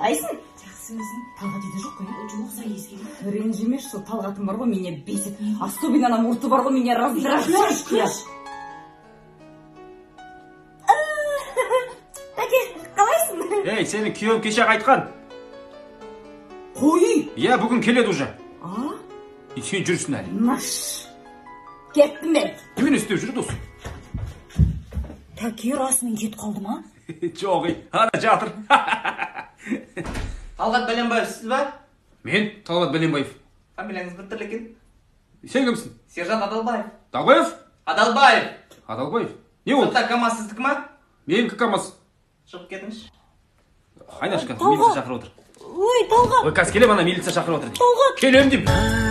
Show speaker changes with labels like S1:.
S1: Қалайсың?
S2: Жақсы, өзің?
S1: Талғат үйде жоқ қой, иә?
S2: Жоқ, заезге кетті.
S1: Ренжімеші, сол Талғатым бар ғой, меня бесит. Особенно ана мұрты бар ғой, меня раздражает. Тәке, қалайсың?
S3: Ей, сенің күйеуің кеше қайтқан.
S1: Қой.
S3: Иә, бүгін келеді уже.
S1: А?
S3: И сен жүрсің әлі.
S1: Маш. Кеттім мен.
S3: Немене істеп жүр дос?
S2: Тәке, расымен кетіп қалды ма?
S3: Жоқ, ей, ана жатыр.
S4: Талғат Бәленбаев сіз ба?
S3: Мен Талғат Бәленбаев.
S4: Фамилияңыз біртүрлі екен.
S3: Сен кімсің?
S4: Сержант Адалбаев.
S3: Далбаев?
S4: Адалбаев.
S3: Адалбаев. Не болды?
S4: Сыртта КамАЗ сіздікі ма?
S3: Менікі КамАЗ.
S4: Шығып кетіңізші.
S3: Айнашка, милиция шақырып отыр.
S2: Ой, Талғат.
S3: Ой, қазір келем, ана милиция шақырып отыр.
S2: Талғат.
S3: Келем деймін.